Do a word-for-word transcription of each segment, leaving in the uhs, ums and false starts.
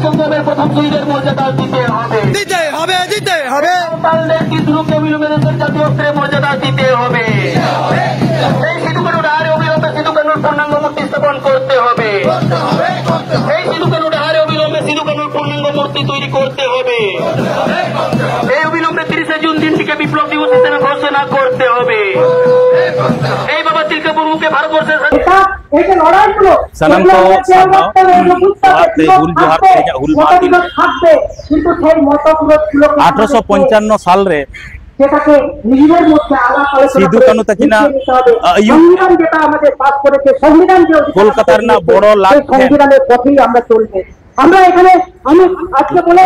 প্রথম শহীদের মর্যাদা দিতে হবে। দিতে হবে, দিতে হবে। সাঁওতালদের তিন রূপে অবিলম্বে দেশের জাতীয় অস্ত্রের মর্যাদা দিতে হবে। এই সিধু কানু ডাহারে অবিলম্বে সিধু কানুর পূর্ণাঙ্গ মূর্তি স্থাপন করতে হবে। এই সিধু কানু ডাহারে অবিলম্বে সিধু কানুর পূর্ণাঙ্গ মূর্তি তৈরি করতে হবে। এই অবিলম্বে তিরিশে জুন দিনটিকে বিপ্লব দিবস হিসেবে ঘোষণা করতে হবে। এই বাবা তিলকা মুর্মুকে ভারতবর্ষের স্বাধীন- এটা, এই যে লড়াইগুলো, ᱥᱟᱱᱟᱢ ᱠᱚ ᱥᱟᱨᱦᱟᱣ, ᱡᱚᱦᱟᱨ ᱛᱮ, ᱦᱩᱞ ᱡᱚᱦᱟᱨ ᱛᱮᱦᱮᱧᱟᱜ ᱦᱩᱞ ᱢᱟᱦᱟ ᱫᱤᱱ᱾ ᱟᱴᱷᱨᱚᱥᱚ ᱯᱚᱧᱪᱟᱱᱱᱚ ᱥᱟᱞ ᱨᱮ ᱥᱤᱫᱩ ᱠᱟᱹᱱᱩ ᱛᱟᱹᱠᱤᱱᱟᱜ ᱟᱹᱭᱩᱨ ᱛᱮ ᱠᱳᱞᱠᱟᱛᱟ ᱨᱮᱱᱟᱜ ᱵᱚᱲᱚ ᱞᱟᱴ ᱴᱷᱮᱱ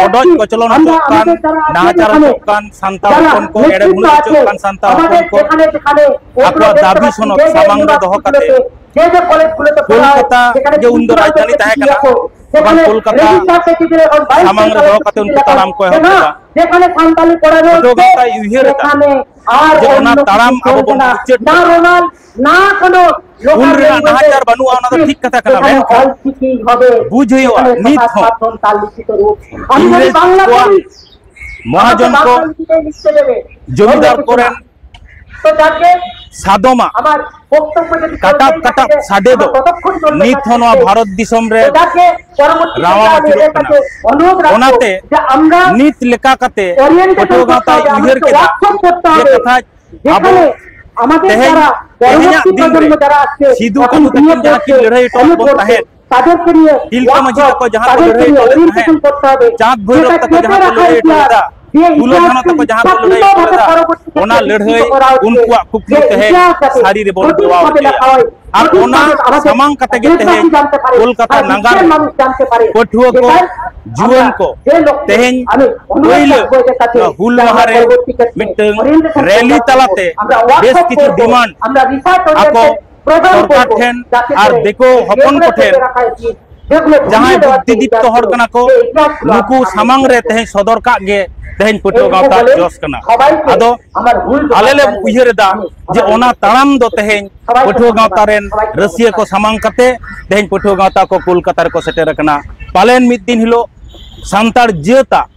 ᱵᱚᱰᱚᱡ ᱠᱚᱪᱞᱚᱱ ᱦᱚᱪᱚᱜ ᱠᱟᱱ, ᱱᱟᱦᱟᱪᱟᱨ ᱦᱚᱪᱚᱜ ᱠᱟᱱ ᱥᱟᱱᱛᱟᱲ ᱦᱚᱯᱚᱱ ᱠᱚ, ᱮᱲᱮ ᱵᱷᱩᱸᱰ ᱦᱚᱪᱚᱜ ᱠᱟᱱ ᱥᱟᱱᱛᱟᱲ ᱦᱚᱯᱚᱱ ᱠᱚ ᱟᱠᱚᱣᱟᱜ ᱫᱟᱹᱵᱤ ᱥᱚᱱᱚᱫ ᱥᱟᱢᱟᱝ ᱨᱮ ᱫᱚᱦᱚ ᱠᱟᱛᱮ, ᱠᱳᱞᱠᱟᱛᱟ ᱜᱮ ᱩᱱᱫᱚ ᱨᱟᱡᱽᱫᱷᱟᱱᱤ ᱛᱟᱦᱮᱸ ᱠᱟᱱᱟ, ᱵᱟᱝ ᱠᱳᱞᱠᱟᱛᱟ ᱥᱟᱢᱟᱝ ᱨᱮ ᱫᱚᱦᱚ ᱠᱟᱛᱮ ᱩᱱᱠᱩ ᱛᱟᱲᱟᱢ ᱠᱚ ᱮᱦᱚᱵ ᱞᱮᱫᱟ᱾ ᱯᱟᱹᱴᱷᱩᱣᱟᱹ ᱜᱟᱶᱛᱟᱭ ᱩᱭᱦᱟᱹᱨ ᱮᱫᱟ ᱡᱮ ᱚᱱᱟ ᱛᱟᱲᱟᱢ ᱟᱵᱚ ᱵᱚᱱ ᱢᱩᱪᱟᱹᱫ ᱠᱟᱜᱼᱟ᱾ ᱩᱱ ᱨᱮᱱᱟᱜ ᱱᱟᱦᱟᱪᱟᱨ ᱵᱟᱹᱱᱩᱜᱼᱟ, ᱚᱱᱟ ᱫᱚ ᱴᱷᱤᱠ ᱠᱟᱛᱷᱟ ᱠᱟᱱᱟ, ᱢᱮᱱᱠᱷᱟᱱ ᱵᱩᱡᱽ ᱦᱩᱭᱩᱜᱼᱟ ᱱᱤᱛ ᱦᱚᱸ ᱤᱝᱨᱮᱡᱽ ᱠᱚᱣᱟᱜ, ᱢᱚᱦᱟᱡᱚᱱ ᱠᱚ, ᱡᱚᱢᱤᱫᱟᱨ ᱠᱚᱨᱮᱱ ᱥᱟᱫᱚᱢᱟᱜ ᱠᱟᱴᱟᱵ ᱠᱟᱴᱟᱵ ᱥᱟᱰᱮ ᱫᱚ ᱱᱤᱛ ᱦᱚᱸ ᱱᱚᱣᱟ ᱵᱷᱟᱨᱚᱛ ᱫᱤᱥᱚᱢ ᱨᱮ ᱨᱟᱣᱟᱣ ᱟᱹᱪᱩᱨᱚᱜ ᱠᱟᱱᱟ᱾ ᱚᱱᱟᱛᱮ ᱱᱤᱛ ᱞᱮᱠᱟ ᱠᱟᱛᱮ ᱯᱟᱹᱴᱷᱩᱣᱟᱹ ᱜᱟᱶᱛᱟᱭ ᱩᱭᱦᱟᱹᱨ ᱠᱮᱫᱟ ᱡᱮ ᱠᱟᱛᱷᱟ ᱟᱵᱚ ᱛᱮᱦᱮᱧ, ᱛᱮᱦᱮᱧᱟᱜ ᱫᱤᱱ ᱨᱮ ᱥᱤᱫᱩ ᱠᱟᱹᱱᱦᱩ ᱛᱟᱹᱠᱤᱱ ᱡᱟᱦᱟᱸ ᱠᱤᱱ ᱞᱟᱹᱲᱦᱟᱹᱭ ᱦᱚᱴᱚᱣᱟᱫ ᱵᱚᱱ ᱛᱟᱦᱮᱸᱫ, ᱛᱤᱞᱠᱟᱹ ᱢᱟᱹᱡᱷᱤ ᱛᱟᱠᱚ ᱡᱟᱦᱟᱸ ᱠᱚ ᱞᱟᱹᱲᱦᱟᱹᱭ ᱦᱚᱴᱚ ᱞᱮᱫ ᱛᱟᱦᱮᱸᱫ, ᱪᱟᱸᱫᱽ ᱵᱷᱳᱭᱨᱚᱵ ᱛᱟᱠᱚ ᱡᱟᱦᱟᱸ ᱠᱚ ᱞᱟᱹᱲᱦᱟᱹᱭ ᱦᱚᱴᱚ ᱞᱮᱫᱟ, ᱯᱷᱩᱞᱳ ᱡᱷᱟᱱᱚ ᱛᱟᱠᱚ ᱡᱟᱦᱟᱸ ᱠᱚ ᱞᱟᱹᱲᱦᱟᱹᱭ ᱦᱚᱴᱚ ᱞᱮᱫᱟ, ᱚᱱᱟ ᱞᱟᱹᱲᱦᱟᱹᱭ ᱩᱱᱠᱩᱣᱟᱜ ᱠᱩᱠᱢᱩ ᱛᱮᱦᱮᱧ ᱥᱟᱹᱨᱤ ᱨᱮᱵᱚᱱ ᱡᱚᱲᱟᱣ ᱦᱚᱪᱚᱭᱟ᱾ ᱟᱨ ᱚᱱᱟ ᱥᱟᱢᱟᱝ ᱠᱟᱛᱮ ᱜᱮ ᱛᱮᱦᱮᱧ ᱠᱳᱞᱠᱟᱛᱟ ᱱᱟᱜᱟᱨ ᱨᱮ ᱯᱟᱹᱴᱷᱩᱣᱟᱹ ᱠᱚ ᱡᱩᱣᱟᱹᱱ ᱠᱚ ᱛᱮᱦᱮᱧ ᱯᱳᱭᱞᱳ ᱱᱚᱣᱟ ᱦᱩᱞ ᱢᱟᱦᱟ ᱨᱮ ᱢᱤᱫᱴᱟᱝ ᱨᱮᱞᱤ ᱛᱟᱞᱟᱛᱮ ᱵᱮᱥ ᱠᱤᱪᱷᱩ ᱰᱤᱢᱟᱱᱰ ᱟᱠᱚ ᱥᱚᱨᱠᱟᱨ ᱴᱷᱮᱱ ᱟᱨ ᱫᱤᱠᱩ ᱦᱚᱯᱚᱱ ᱠᱚ ᱴᱷᱮᱱ, ᱡᱟᱦᱟᱸᱭ ᱵᱩᱫᱽᱫᱷᱤᱫᱤᱯᱛᱚ ᱦᱚᱲ ᱠᱟᱱᱟ ᱠᱚ, ᱱᱩᱠᱩ ᱥᱟᱢᱟᱝ ᱨᱮ ᱛᱮᱦᱮᱧ ᱥᱚᱫᱚᱨ ᱠᱟᱜ ᱜᱮ ᱛᱮᱦᱮᱧ ᱯᱟᱹᱴᱷᱩᱣᱟᱹ ᱜᱟᱶᱛᱟ ᱡᱚᱥ ᱠᱟᱱᱟ᱾ ᱟᱫᱚ ᱟᱞᱮ ᱞᱮ ᱩᱭᱦᱟᱹᱨ ᱮᱫᱟ ᱡᱮ ᱚᱱᱟ ᱛᱟᱲᱟᱢ ᱫᱚ ᱛᱮᱦᱮᱧ ᱯᱟᱹᱴᱷᱩᱣᱟᱹ ᱜᱟᱶᱛᱟ ᱨᱮᱱ ᱨᱟᱹᱥᱤᱭᱟᱹ ᱠᱚ ᱥᱟᱢᱟᱝ ᱠᱟᱛᱮ ᱛᱮᱦᱮᱧ ᱯᱟᱹᱴᱷᱩᱣᱟᱹ ᱜᱟᱶᱛᱟ ᱠᱚ ᱠᱳᱞᱠᱟᱛᱟ ᱨᱮᱠᱚ ᱥᱮᱴᱮᱨ ᱟᱠᱟᱱᱟ᱾ ᱯᱟᱞᱮᱱ ᱢᱤᱫ ᱫᱤᱱ ᱦᱤᱞᱳᱜ ᱥᱟᱱᱛᱟᱲ ᱡᱟᱹᱛᱟᱜ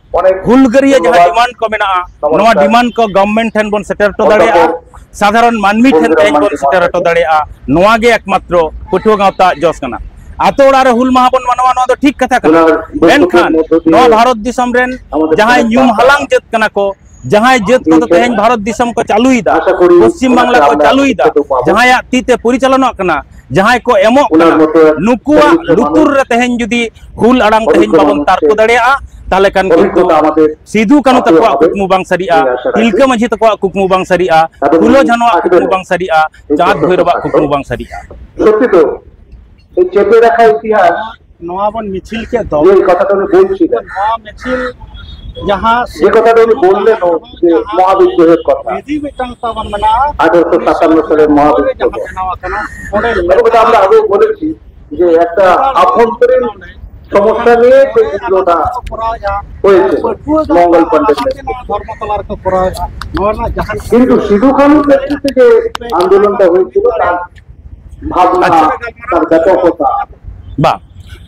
ᱦᱩᱞᱜᱟᱹᱨᱤᱭᱟᱹ ᱡᱟᱦᱟᱸ ᱰᱤᱢᱟᱱᱰ ᱠᱚ ᱢᱮᱱᱟᱜᱼᱟ, ᱱᱚᱣᱟ ᱰᱤᱢᱟᱱᱰ ᱠᱚ ᱜᱚᱵᱷᱢᱮᱱᱴ ᱴᱷᱮᱱ ᱵᱚᱱ ᱥᱮᱴᱮᱨ ᱦᱚᱴᱚ ᱫᱟᱲᱮᱭᱟᱜᱼᱟ, ᱥᱟᱫᱷᱟᱨᱚᱱ ᱢᱟᱹᱱᱢᱤ ᱴᱷᱮᱱ ᱛᱮᱦᱮᱧ ᱵᱚᱱ ᱥᱮᱴᱮᱨ ᱦᱚᱴᱚ ᱫᱟᱲᱮᱭᱟᱜᱼᱟ᱾ ᱱᱚᱣᱟ ᱜᱮ ᱮᱠᱢᱟᱛᱨᱚ ᱯᱟᱹᱴᱷᱩᱣᱟᱹ ᱜᱟᱶᱛᱟ ᱡᱚᱥ ᱠᱟᱱᱟ᱾ ᱟᱛᱳ ᱚᱲᱟᱜ ᱨᱮ ᱦᱩᱞ ᱢᱟᱦᱟ ᱵᱚᱱ ᱢᱟᱱᱟᱣᱟ, ᱱᱚᱣᱟ ᱫᱚ ᱴᱷᱤᱠ ᱠᱟᱛᱷᱟ ᱠᱟᱱᱟ᱾ ᱢᱮᱱᱠᱷᱟᱱ ᱱᱚᱣᱟ ᱵᱷᱟᱨᱚᱛ ᱫᱤᱥᱚᱢ ᱨᱮᱱ ᱡᱟᱦᱟᱸᱭ ᱧᱩᱢ ᱦᱟᱞᱟᱝ ᱡᱟᱹᱛ ᱠᱟᱱᱟ ᱠᱚ, ᱡᱟᱦᱟᱸᱭ ᱡᱟᱹᱛ ᱠᱚᱫᱚ ᱛᱮᱦᱮᱧ ᱵᱷᱟᱨᱚᱛ ᱫᱤᱥᱚᱢ ᱠᱚ ᱪᱟᱹᱞᱩᱭᱮᱫᱟ, ᱯᱚᱥᱪᱤᱢ ᱵᱟᱝᱞᱟ ᱠᱚ ᱪᱟᱹᱞᱩᱭᱮᱫᱟ, ᱡᱟᱦᱟᱸᱭᱟᱜ ᱛᱤ ᱛᱮ ᱯᱚᱨᱤᱪᱟᱞᱚᱱᱟᱜ ᱠᱟᱱᱟ, ᱡᱟᱦᱟᱸᱭ ᱠᱚ ᱮᱢᱚᱜ ᱠᱟᱱᱟ, ᱱᱩᱠᱩᱣᱟᱜ ᱞᱩᱛᱩᱨ ᱨᱮ ᱛᱮᱦᱮᱧ ᱡᱩᱫᱤ ᱦᱩᱞ ᱟᱲᱟᱝ ᱛᱮᱦᱮᱧ ᱵᱟᱵᱚᱱ ᱛᱟᱨᱠᱚ ᱫᱟᱲᱮᱭᱟᱜᱼᱟ, ᱛᱟᱦᱚᱞᱮ ᱠᱷᱟᱱ ᱠᱤᱱᱛᱩ ᱥᱤᱫᱷᱩ ᱠᱟᱹᱱᱦᱩ ᱛᱟᱠᱚᱣᱟᱜ ᱠᱩᱠᱢᱩ ᱵᱟᱝ ᱥᱟᱹᱨᱤᱜᱼᱟ, ᱛᱤᱞᱠᱟᱹ ᱢᱟᱹᱡᱷᱤ ᱛᱟᱠᱚᱣᱟᱜ ᱠᱩᱠᱢᱩ ᱵᱟᱝ ᱥᱟᱹᱨᱤᱜᱼᱟ, ᱯᱷᱩᱞᱳ ᱡᱷᱟᱱᱚᱣᱟᱜ ᱠᱩᱠᱢᱩ ᱵᱟᱝ ᱥᱟᱹᱨᱤᱜᱼᱟ, ᱪᱟᱸᱫᱽ ᱵᱷᱳᱭᱨᱳᱵᱟᱜ ᱠᱩᱠᱢᱩ ᱵᱟᱝ ᱥᱟᱹᱨᱤᱜᱼᱟ᱾ ᱥᱚᱛᱭᱚ ᱛᱚ, এই চেপে রাখা ইতিহাস, ᱱᱚᱣᱟ ᱵᱚᱱ ᱢᱤᱪᱷᱤᱞ ᱠᱮᱫ ᱫᱚ, এই কথাটা উনি বলছিলেন, ᱱᱚᱣᱟ ᱢᱤᱪᱷᱤᱞ ᱡᱟᱦᱟᱸ যে কথাটা উনি বললেন, ও যে মহাবিদ্রোহের কথা, ᱵᱤᱫᱷᱤ ᱢᱤᱫᱴᱟᱝ ᱛᱟᱵᱚᱱ ᱢᱮᱱᱟᱜᱼᱟ, ᱟᱴᱷᱟᱨᱚᱥᱚ ᱥᱟᱛᱟᱱᱱᱚ ᱥᱟᱞᱮ ᱢᱚᱦᱟᱵᱤᱫᱽᱫᱨᱳᱦ, ᱡᱟᱦᱟᱸ ᱵᱮᱱᱟᱣ ᱟᱠᱟᱱᱟ, ᱚᱸᱰᱮ ᱟᱨ ᱚᱱᱟ ᱫᱚ ᱟᱵᱚ ᱵᱚᱞᱮ ᱪᱮᱫ? ᱡᱮ একটা আভ্যন্তরীণ সমস্যা নিয়ে সেই বিদ্রোহটা হয়েছে মঙ্গল পাণ্ডের নেতৃত্বে। ধর্মতলা ᱨᱮᱠᱚ ᱠᱚᱨᱟᱣᱮᱫᱼᱟ, ᱱᱚᱣᱟ ᱨᱮᱱᱟᱜ ᱡᱟᱦᱟᱸ কিন্তু সিধু কানহুর নেতৃত্বে যে আন্দোলনটা হয়েছিল, তার ভাবনা, আচ্ছা। তার ব্যাপকতা, ᱵᱟᱝ,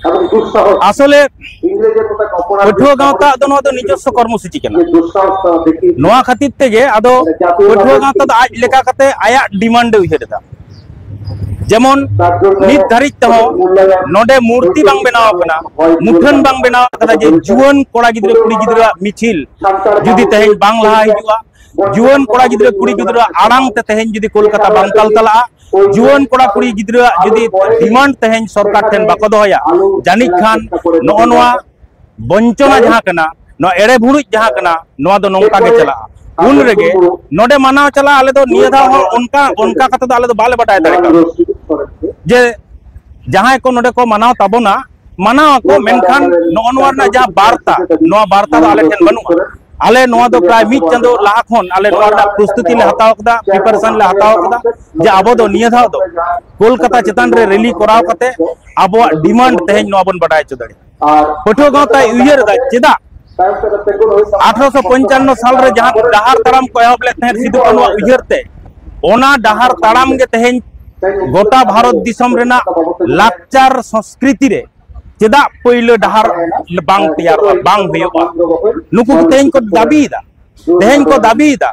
এবং দুঃসাহস, ᱟᱥᱚᱞᱮ ᱤᱝᱨᱮᱡᱽ ᱮᱨ ᱢᱚᱛᱚ ᱚᱯᱚᱨᱟᱫᱷ ᱯᱟᱹᱴᱷᱩᱣᱟᱹ ᱜᱟᱶᱛᱟ ᱫᱚ ᱱᱚᱣᱟ ᱫᱚ ᱱᱤᱡᱚᱥᱥᱚ ᱠᱚᱨᱢᱚᱥᱩᱪᱤ ᱠᱟᱱᱟ। যে দুঃসাহসটা দেখিয়ে ᱱᱚᱣᱟ ᱠᱷᱟᱹᱛᱤᱨ ᱛᱮᱜᱮ ᱟᱫᱚ ᱯᱟᱹᱴᱷᱩᱣᱟᱹ ᱜᱟᱶᱛᱟ ᱫᱚ ᱟᱡ ᱞᱮᱠᱟ ᱠᱟᱛᱮ ᱟᱭᱟᱜ ᱰᱤᱢᱟᱱᱰ ᱮ ᱩᱭᱦᱟᱹᱨ ᱮᱫᱟ᱾ ᱡᱮᱢᱚᱱ ᱱᱤᱛ ᱫᱷᱟᱹᱨᱤᱡ ᱛᱮᱦᱚᱸ ᱱᱚᱰᱮ ᱢᱩᱨᱛᱤ ᱵᱟᱝ ᱵᱮᱱᱟᱣ ᱟᱠᱟᱱᱟ, ᱢᱩᱴᱷᱟᱹᱱ ᱵᱟᱝ ᱵᱮᱱᱟᱣ ᱟᱠᱟᱱᱟ ᱡᱮ ᱡᱩᱣᱟᱹᱱ ᱠᱚᱲᱟ ᱜᱤᱫᱽᱨᱟᱹ ᱠᱩᱲᱤ ᱜᱤᱫᱽᱨᱟᱹᱣᱟᱜ ᱢᱤᱪᱷᱤᱞ ᱡᱩᱫᱤ ᱛᱮᱦᱮᱧ ᱵᱟᱝ ᱞᱟᱦᱟ ᱦᱤᱡᱩᱜᱼᱟ, ᱡᱩᱣᱟᱹᱱ ᱠᱚᱲᱟ ᱜᱤᱫᱽᱨᱟᱹ ᱠᱩᱲᱤ ᱜᱤᱫᱽᱨᱟᱹᱣᱟᱜ ᱟᱲᱟᱝ ᱛᱮ ᱛᱮᱦᱮᱧ ᱡᱩᱫᱤ ᱠᱳᱞᱠᱟᱛᱟ ᱵᱟᱝ ᱛᱟᱞᱛᱟᱞᱟᱜᱼᱟ, ᱡᱩᱣᱟᱹᱱ ᱠᱚᱲᱟ ᱠᱩᱲᱤ ᱜᱤᱫᱽᱨᱟᱹᱣᱟᱜ ᱡᱩᱫᱤ ᱰᱤᱢᱟᱱᱰ ᱛᱮᱦᱮᱧ ᱥᱚᱨᱠᱟᱨ ᱴᱷᱮᱱ ᱵᱟᱠᱚ ᱫᱚᱦᱚᱭᱟ, ᱡᱟᱹᱱᱤᱡ ᱠᱷᱟᱱ ᱱᱚᱜᱼᱚ ᱱᱚᱣᱟ ᱵᱚᱧᱪᱚᱱᱟ ᱡᱟᱦᱟᱸ ᱠᱟᱱᱟ, ᱱᱚᱣᱟ ᱮᱲᱮ ᱵᱷᱩᱲᱩᱡ ᱡᱟᱦᱟᱸ ᱠᱟᱱᱟ, ᱱᱚᱣᱟ ᱫᱚ ᱱᱚᱝᱠᱟ ᱜᱮ ᱪᱟᱞᱟᱜᱼᱟ᱾ ᱩᱱ ᱨᱮᱜᱮ ᱱᱚᱰᱮ ᱢᱟᱱᱟᱣ ᱪᱟᱞᱟᱜᱼᱟ, ᱟᱞᱮ ᱫᱚ ᱱᱤᱭᱟᱹ ᱫᱷᱟᱣ ᱦᱚᱸ ᱚᱱᱠᱟ, ᱚᱱᱠᱟ ᱠᱟᱛᱮ ᱫᱚ ᱟᱞᱮ ᱫᱚ ᱵᱟᱞᱮ ᱵᱟᱰᱟᱭ ᱫᱟᱲᱮ ᱠᱟᱣᱫᱟ ᱡᱮ ᱡᱟᱦᱟᱸᱭ ᱠᱚ ᱱᱚᱰᱮ ᱠᱚ ᱢᱟᱱᱟᱣ ᱛᱟᱵᱚᱱᱟ, ᱢᱟᱱᱟᱣ ᱟᱠᱚ, ᱢᱮᱱᱠᱷᱟᱱ ᱱᱚᱜᱼᱚ ᱱᱚᱣᱟ ᱨᱮᱱᱟᱜ ᱡᱟᱦᱟᱸ ᱵᱟᱨᱛᱟ, ᱱᱚᱣᱟ ᱵᱟᱨᱛᱟ ᱫᱚ ᱟᱞᱮ ᱴᱷᱮᱱ ᱵᱟᱹᱱᱩᱜᱼᱟ᱾ ᱟᱞᱮ ᱱᱚᱣᱟ ᱫᱚ ᱯᱨᱟᱭ ᱢᱤᱫ ᱪᱟᱸᱫᱳ ᱞᱟᱦᱟ ᱠᱷᱚᱱ ᱟᱞᱮ ᱱᱚᱣᱟ ᱨᱮᱱᱟᱜ ᱯᱨᱚᱥᱛᱩᱛᱤ ᱞᱮ ᱦᱟᱛᱟᱣ ᱠᱟᱫᱟ, ᱯᱨᱤᱯᱟᱨᱮᱥᱚᱱ ᱞᱮ ᱦᱟᱛᱟᱣ ᱠᱟᱫᱟ ᱡᱮ ᱟᱵᱚ ᱫᱚ ᱱᱤᱭᱟᱹ ᱫᱷᱟᱣ ᱫᱚ ᱠᱳᱞᱠᱟᱛᱟ ᱪᱮᱛᱟᱱ ᱨᱮ ᱨᱮᱞᱤ ᱠᱚᱨᱟᱣ ᱠᱟᱛᱮ ᱟᱵᱚᱣᱟᱜ ᱰᱤᱢᱟᱱᱰ ᱛᱮᱦᱮᱧ ᱱᱚᱣᱟ ᱵᱚᱱ ᱵᱟᱰᱟᱭ ᱦᱚᱪᱚ ᱫᱟᱲᱮᱭᱟᱜᱼᱟ᱾ ᱯᱟᱹᱴᱷᱩᱣᱟᱹ ᱜᱟᱶᱛᱟᱭ ᱩᱭᱦᱟᱹᱨ ᱮᱫᱟ, ᱪᱮᱫᱟᱜ ᱟᱴᱷᱨᱚᱥᱚ ᱯᱚᱧᱪᱟᱱᱱᱚ ᱥᱟᱞ ᱨᱮ ᱡᱟᱦᱟᱸ ᱰᱟᱦᱟᱨ ᱛᱟᱲᱟᱢ ᱠᱚ ᱮᱦᱚᱵ ᱞᱮᱫ ᱛᱟᱦᱮᱸᱫ ᱥᱤᱫᱩ ᱠᱟᱹᱱᱩᱣᱟᱜ ᱩᱭᱦᱟᱹᱨ ᱛᱮ, ᱚᱱᱟ ᱰᱟᱦᱟᱨ ᱛᱟᱲᱟᱢ ᱜᱮ ᱛᱮᱦᱮᱧ ᱜᱚᱴᱟ ᱵᱷᱟᱨᱚᱛ ᱫᱤᱥᱚᱢ ᱨᱮᱱᱟᱜ ᱞᱟᱠᱪᱟᱨ ᱥᱚᱸᱥᱠᱨᱤᱛᱤ ᱨᱮ ᱪᱮᱫᱟᱜ ᱯᱟᱹᱭᱞᱟᱹ ᱰᱟᱦᱟᱨ ᱵᱟᱝ ᱛᱮᱭᱟᱨᱚᱜᱼᱟ, ᱵᱟᱝ ᱦᱩᱭᱩᱜᱼᱟ? ᱱᱩᱠᱩ ᱛᱮᱦᱮᱧ ᱠᱚ ᱫᱟᱹᱵᱤᱭᱮᱫᱟ, ᱛᱮᱦᱮᱧ ᱠᱚ ᱫᱟᱹᱵᱤᱭᱮᱫᱟ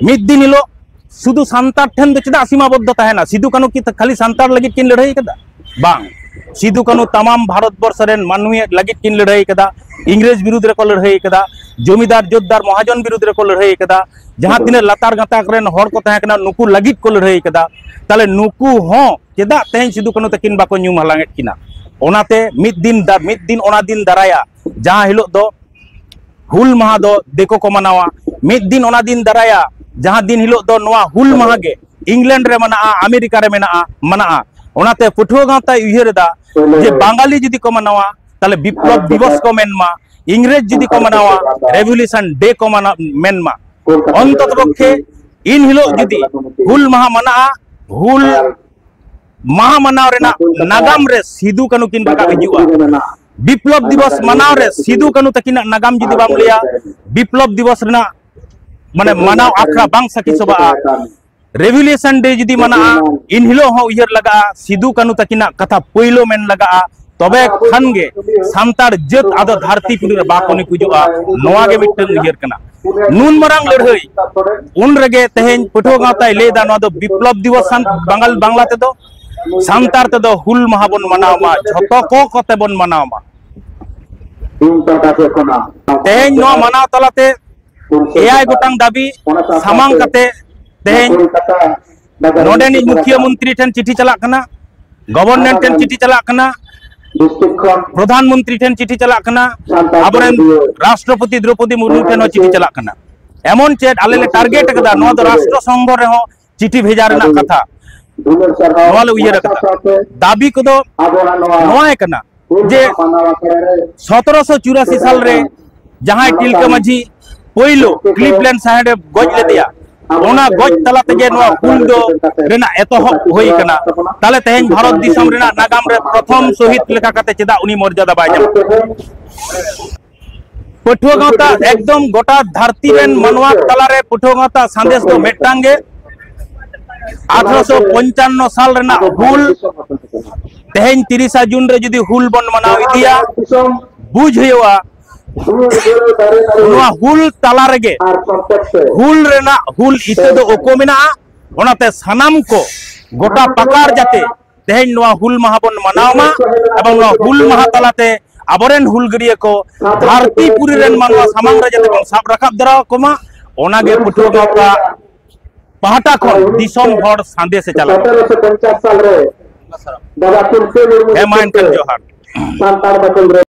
ᱢᱤᱫ ᱫᱤᱱ ᱦᱤᱞᱳᱜ ᱥᱩᱫᱷᱩ ᱥᱟᱱᱛᱟᱲ ᱴᱷᱮᱱ ᱫᱚ ᱪᱮᱫᱟᱜ ᱥᱤᱢᱟᱵᱚᱫᱽᱫᱷᱚ ᱛᱟᱦᱮᱱᱟ? ᱥᱤᱫᱩ ᱠᱟᱹᱱᱩ ᱠᱤ ᱠᱷᱟᱹᱞᱤ ᱥᱟᱱᱛᱟᱲ ᱞᱟᱹᱜᱤᱫ ᱠᱤᱱ ᱞᱟᱹᱲᱦᱟᱹᱭ ᱠᱟᱫᱟ? ᱵᱟᱝ, ᱥᱤᱫᱩ ᱠᱟᱹᱱᱩ ᱛᱟᱢᱟᱢ ᱵᱷᱟᱨᱚᱛ ᱵᱚᱨᱥᱚ ᱨᱮᱱ ᱢᱟᱹᱱᱢᱤ ᱞᱟᱹᱜᱤᱫ ᱠᱤᱱ ᱞᱟᱹᱲᱦᱟᱹᱭ ᱠᱟᱫᱟ᱾ ᱤᱝᱨᱮᱡᱽ ᱵᱤᱨᱩᱫᱽ ᱨᱮᱠᱚ ᱞᱟᱹᱲᱦᱟᱹᱭ ᱠᱟᱫᱟ, ᱡᱚᱢᱤᱫᱟᱨ ᱡᱳᱛᱫᱟᱨ ᱢᱚᱦᱟᱡᱚᱱ ᱵᱤᱨᱩᱫᱽ ᱨᱮᱠᱚ ᱞᱟᱹᱲᱦᱟᱹᱭ ᱠᱟᱫᱟ, ᱡᱟᱦᱟᱸ ᱛᱤᱱᱟᱹᱜ ᱞᱟᱛᱟᱨ ᱜᱟᱛᱟᱠ ᱨᱮᱱ ᱦᱚᱲ ᱠᱚ ᱛᱟᱦᱮᱸ ᱠᱟᱱᱟ ᱱᱩᱠᱩ ᱞᱟᱹᱜᱤᱫ ᱠᱚ ᱞᱟᱹᱲᱦᱟᱹᱭ ᱠᱟᱫᱟ᱾ ᱛᱟᱦᱞᱮ ᱱᱩᱠᱩ ᱦᱚᱸ ᱪᱮᱫᱟᱜ ᱛᱮᱦᱮᱧ ᱥᱤᱫᱩ ᱠᱟᱹᱱᱩ ᱛᱟᱹᱠᱤᱱ ᱵᱟᱠᱚ ᱧᱩᱢ ᱦᱟᱞᱟᱝ ᱮᱫ ᱠᱤᱱᱟ? ᱚᱱᱟᱛᱮ ᱢᱤᱫ ᱫᱤᱱ ᱫᱟ-, ᱢᱤᱫ ᱫᱤᱱ ᱚᱱᱟ ᱫᱤᱱ ᱫᱟᱨᱟᱭᱟ, ᱡᱟᱦᱟᱸ ᱦᱤᱞᱳᱜ ᱫᱚ ᱦᱩᱞ ᱢᱟᱦᱟ ᱫᱚ ᱫᱤᱠᱩ ᱠᱚ ᱢᱟᱱᱟᱣᱟ᱾ ᱢᱤᱫ ᱫᱤᱱ ᱚᱱᱟ ᱫᱤᱱ ᱫᱟᱨᱟᱭᱟ, ᱡᱟᱦᱟᱸ ᱫᱤᱱ ᱦᱤᱞᱳᱜ ᱫᱚ ᱱᱚᱣᱟ ᱦᱩᱞ ᱢᱟᱦᱟ ᱜᱮ ᱤᱝᱞᱮᱱᱰ ᱨᱮ ᱢᱮᱱᱟᱜᱼᱟ, ᱟᱢᱮᱨᱤᱠᱟ ᱨᱮ ᱢᱮᱱᱟᱜᱼᱟ, ᱢᱟᱱᱟᱜᱼᱟ᱾ ᱚᱱᱟᱛᱮ ᱯᱟᱹᱴᱷᱩᱣᱟᱹ ᱜᱟᱶᱛᱟᱭ ᱩᱭᱦᱟᱹᱨ ᱮᱫᱟ ᱡᱮ ᱵᱟᱝᱜᱟᱞᱤ ᱡᱩᱫᱤ ᱠᱚ ᱢᱟᱱᱟᱣᱟ, ᱛᱟᱦᱞᱮ ᱵᱤᱯᱞᱚᱵ ᱫᱤᱵᱚᱥ ᱠᱚ ᱢᱮᱱ ᱢᱟ, ᱤᱝᱨᱮᱡᱽ ᱡᱩᱫᱤ ᱠᱚ ᱢᱟᱱᱟᱣᱟ, ᱨᱮᱵᱷᱚᱞᱩᱥᱚᱱ ᱰᱮ ᱠᱚ ᱢᱟᱱᱟ-, ᱢᱮᱱ ᱢᱟ᱾ ᱚᱱᱛᱚᱛ ᱯᱚᱠᱠᱷᱮ ᱤᱱ ᱦᱤᱞᱳᱜ ᱡᱩᱫᱤ ᱦᱩᱞ ᱢᱟᱦᱟ ᱢᱟᱱᱟᱜᱼᱟ, ᱦᱩᱞ ᱢᱟᱦᱟ ᱢᱟᱱᱟᱣ ᱨᱮᱱᱟᱜ ᱱᱟᱜᱟᱢ ᱨᱮ ᱥᱤᱫᱩ ᱠᱟᱹᱱᱩ ᱠᱤᱱ ᱨᱟᱠᱟᱵ ᱦᱤᱡᱩᱜᱼᱟ᱾ ᱵᱤᱯᱞᱚᱵ ᱫᱤᱵᱚᱥ ᱢᱟᱱᱟᱣ ᱨᱮ ᱥᱤᱫᱩ ᱠᱟᱹᱱᱩ ᱛᱟᱹᱠᱤᱱᱟᱜ ᱱᱟᱜᱟᱢ ᱡᱩᱫᱤ ᱵᱟᱢ ᱞᱟᱹᱭᱟ, ᱵᱤᱯᱞᱚᱵ ᱫᱤᱵᱚᱥ ᱨᱮᱱᱟᱜ, ᱢᱟᱱᱮ, ᱢᱟᱱᱟᱣ ᱟᱠᱷᱲᱟ ᱵᱟᱝ ᱥᱟᱹᱠᱷᱤ ᱥᱚᱵᱷᱟᱜᱼᱟ᱾ ᱨᱮᱵᱷᱚᱞᱩᱥᱚᱱ ᱰᱮ ᱡᱩᱫᱤ ᱢᱟᱱᱟᱜᱼᱟ, ᱤᱱ ᱦᱤᱞᱳᱜ ᱦᱚᱸ ᱩᱭᱦᱟᱹᱨ ᱞᱟᱜᱟᱜᱼᱟ, ᱥᱤᱫᱩ ᱠᱟᱹᱱᱩ ᱛᱟᱹᱠᱤᱱᱟᱜ ᱠᱟᱛᱷᱟ ᱯᱳᱭᱞᱳ ᱢᱮᱱ ᱞᱟᱜᱟᱜᱼᱟ᱾ ᱛᱚᱵᱮ ᱠᱷᱟᱱ ᱜᱮ ᱥᱟᱱᱛᱟᱲ ᱡᱟᱹᱛ ᱟᱫᱚ ᱫᱷᱟᱹᱨᱛᱤ ᱯᱩᱨᱤ ᱨᱮ ᱵᱟᱠᱚ ᱱᱤᱯᱩᱡᱚᱜᱼᱟ᱾ ᱱᱚᱣᱟ ᱜᱮ ᱢᱤᱫᱴᱟᱝ ᱩᱭᱦᱟᱹᱨ ᱠᱟᱱᱟ᱾ ᱱᱩᱱ ᱢᱟᱨᱟᱝ ᱞᱟᱹᱲᱦᱟᱹᱭ, ᱩᱱ ᱨᱮᱜᱮ ᱛᱮᱦᱮᱧ ᱯᱟᱹᱴᱷᱩᱣᱟᱹ ᱜᱟᱶᱛᱟᱭ ᱞᱟᱹᱭ ᱮᱫᱟ, ᱱᱚᱣᱟ ᱫᱚ ᱵᱤᱯᱞᱚᱵ ᱫᱤᱵᱚᱥ ᱥᱟᱱ-, ᱵᱟᱝᱜᱟᱞ, ᱵᱟᱝᱞᱟ ᱛᱮᱫᱚ, ᱥᱟᱱᱛᱟᱲ ᱛᱮᱫᱚ ᱦᱩᱞ ᱢᱟᱦᱟ ᱵᱚᱱ ᱢᱟᱱᱟᱣ ᱢᱟ, ᱡᱷᱚᱛᱚ ᱠᱚ ᱠᱚᱛᱮ ᱵᱚᱱ ᱢᱟᱱᱟᱣ ᱢᱟ᱾ ᱛᱮᱦᱮᱧ ᱱᱚᱣᱟ ᱢᱟᱱᱟᱣ ᱛᱟᱞᱟᱛᱮ ᱮᱭᱟᱭ ᱜᱚᱴᱟᱝ ᱫᱟᱹᱵᱤ ᱥᱟᱢᱟᱝ ᱠᱟᱛᱮ ᱛᱮᱦᱮᱧ ᱱᱚᱰᱮᱱᱤᱡ ᱢᱩᱠᱷᱤᱭᱟᱹ ᱢᱚᱱᱛᱨᱤ ᱴᱷᱮᱱ ᱪᱤᱴᱷᱤ ᱪᱟᱞᱟᱜ ᱠᱟᱱᱟ, ᱜᱚᱵᱷᱚᱨᱱᱚᱨ ᱴᱷᱮᱱ ᱪᱤᱴᱷᱤ ᱪᱟᱞᱟᱜ ᱠᱟᱱᱟ, ᱯᱨᱚᱫᱷᱟᱱ ᱢᱚᱱᱛᱨᱤ ᱴᱷᱮᱱ ᱪᱤᱴᱷᱤ ᱪᱟᱞᱟᱜ ᱠᱟᱱᱟ, ᱟᱵᱚᱨᱮᱱ ᱨᱟᱥᱴᱨᱚᱯᱚᱛᱤ ᱫᱨᱚᱯᱚᱫᱤ ᱢᱩᱨᱢᱩ ᱴᱷᱮᱱ ᱦᱚᱸ ᱪᱤᱴᱷᱤ ᱪᱟᱞᱟᱜ ᱠᱟᱱᱟ᱾ ᱮᱢᱚᱱ ᱪᱮᱫ ᱟᱞᱮ ᱞᱮ ᱴᱟᱨᱜᱮᱴ ᱟᱠᱟᱫᱟ, ᱱᱚᱣᱟ ᱫᱚ ᱨᱟᱥᱴᱨᱚ ᱥᱚᱝᱜᱷᱚ ᱨᱮᱦᱚᱸ ᱪᱤᱴᱷᱤ ᱵᱷᱮᱡᱟ ᱨᱮᱱᱟᱜ ᱠᱟᱛᱷᱟ, ᱱᱚᱣᱟ ᱞᱮ ᱩᱭᱦᱟᱹᱨ ᱟᱠᱟᱫᱟ᱾ ᱫᱟᱹᱵᱤ ᱠᱚᱫᱚ ᱱᱚᱣᱟ ᱜᱮ ᱠᱟᱱᱟ ᱡᱮ ᱥᱚᱛᱨᱚᱥᱚ ᱪᱩᱨᱟᱥᱤ ᱥᱟᱞ ᱨᱮ ᱡᱟᱦᱟᱸᱭ ᱛᱤᱞᱠᱟᱹ ᱢᱟᱹᱡᱷᱤ ᱯᱳᱭᱞᱳ ᱠᱞᱤᱯᱞᱮᱱᱰ ᱥᱟᱦᱮᱵᱽ ᱮ ᱜᱚᱡ ᱞᱮᱫᱮᱭᱟ, ᱚᱱᱟ ᱜᱚᱡ ᱛᱟᱞᱟ ᱛᱮᱜᱮ ᱱᱚᱣᱟ ᱦᱩᱞ ᱫᱚ ᱨᱮᱱᱟᱜ ᱮᱛᱚᱦᱚᱵ ᱦᱩᱭ ᱠᱟᱱᱟ᱾ ᱛᱟᱦᱞᱮ ᱛᱮᱦᱮᱧ ᱵᱷᱟᱨᱚᱛ ᱫᱤᱥᱚᱢ ᱨᱮᱱᱟᱜ ᱱᱟᱜᱟᱢ ᱨᱮ ᱯᱨᱚᱛᱷᱚᱢ ᱥᱚᱦᱤᱫ ᱞᱮᱠᱟ ᱠᱟᱛᱮ ᱪᱮᱫᱟᱜ ᱩᱱᱤ ᱢᱚᱨᱡᱟᱫᱟ ᱵᱟᱭ ᱧᱟᱢᱟ? ᱯᱟᱹᱴᱷᱩᱣᱟᱹ ᱜᱟᱶᱛᱟ ᱮᱠᱫᱚᱢ ᱜᱚᱴᱟ ᱫᱷᱟᱹᱨᱛᱤ ᱨᱮᱱ ᱢᱟᱱᱣᱟ ᱛᱟᱞᱟᱨᱮ ᱯᱟᱹᱴᱷᱩᱣᱟᱹ ᱜᱟᱶᱛᱟ ᱥᱟᱸᱫᱮᱥ ᱫᱚ ᱢᱤᱫᱴᱟᱝ ᱜᱮ, ᱟᱴᱷᱨᱚᱥᱚ ᱯᱚᱧᱪᱟᱱᱱᱚ ᱥᱟᱞ ᱨᱮᱱᱟᱜ ᱦᱩᱞ ᱛᱮᱦᱮᱧ ᱛᱤᱨᱤᱥᱟ ᱡᱩᱱ ᱨᱮ ᱡᱩᱫᱤ ᱦᱩᱞ ᱵᱚᱱ ᱢᱟᱱᱟᱣ ᱤᱫᱤᱭᱟ, ᱵᱩᱡᱽ ᱦᱩᱭᱩᱜᱼᱟ ᱱᱚᱣᱟ ᱦᱩᱞ ᱛᱟᱞᱟ ᱨᱮᱜᱮ ᱦᱩᱞ ᱨᱮᱱᱟᱜ ᱦᱩᱞ ᱤᱛᱟᱹ ᱫᱚ ᱚᱠᱚ ᱢᱮᱱᱟᱜᱼᱟ᱾ ᱚᱱᱟᱛᱮ ᱥᱟᱱᱟᱢ ᱠᱚ ᱜᱚᱴᱟ ᱯᱟᱠᱟᱲ ᱡᱟᱛᱮ ᱛᱮᱦᱮᱧ ᱱᱚᱣᱟ ᱦᱩᱞ ᱢᱟᱦᱟ ᱵᱚᱱ ᱢᱟᱱᱟᱣ ᱢᱟ ᱮᱵᱚᱝ ᱱᱚᱣᱟ ᱦᱩᱞ ᱢᱟᱦᱟ ᱛᱟᱞᱟᱛᱮ ᱟᱵᱚᱨᱮᱱ ᱦᱩᱞᱜᱟᱹᱨᱤᱭᱟᱹ ᱠᱚ ᱫᱷᱟᱹᱨᱛᱤ ᱯᱩᱨᱤ ᱨᱮᱱ ᱢᱟᱱᱣᱟ ᱥᱟᱢᱟᱝ ᱨᱮ ᱡᱟᱛᱮ ᱵᱚᱱ ᱥᱟᱵ ᱨᱟᱠᱟᱵ ᱫᱟᱲᱮ ᱟᱠᱚ ᱢᱟ, ᱚᱱᱟᱜᱮ ᱯᱟᱹᱴᱷᱩᱣᱟᱹ ᱜᱟᱶᱛᱟ ᱯᱟᱦᱴᱟ ᱠᱷᱚᱱ ᱫᱤᱥᱚᱢ ᱦᱚᱲ ᱥᱟᱸᱫᱮᱥ ᱮ ᱪᱟᱞᱟᱣᱟ᱾ ᱥᱚᱛᱮᱨᱚᱥᱚ ᱯᱚᱧᱪᱟᱥ ᱥᱟᱞ ᱨᱮ ᱵᱟᱵᱟ ᱛᱤᱞᱠᱟᱹ ᱢᱩᱨᱢᱩ ᱦᱮᱸ, ᱢᱟ ᱮᱱᱠᱷᱟᱱ ᱧᱩᱛᱩᱢ ᱛᱮ ᱡᱚᱦᱟᱨ᱾ ᱥᱟᱱᱛᱟᱲ ᱵᱟᱠᱷᱳᱞ ᱨᱮ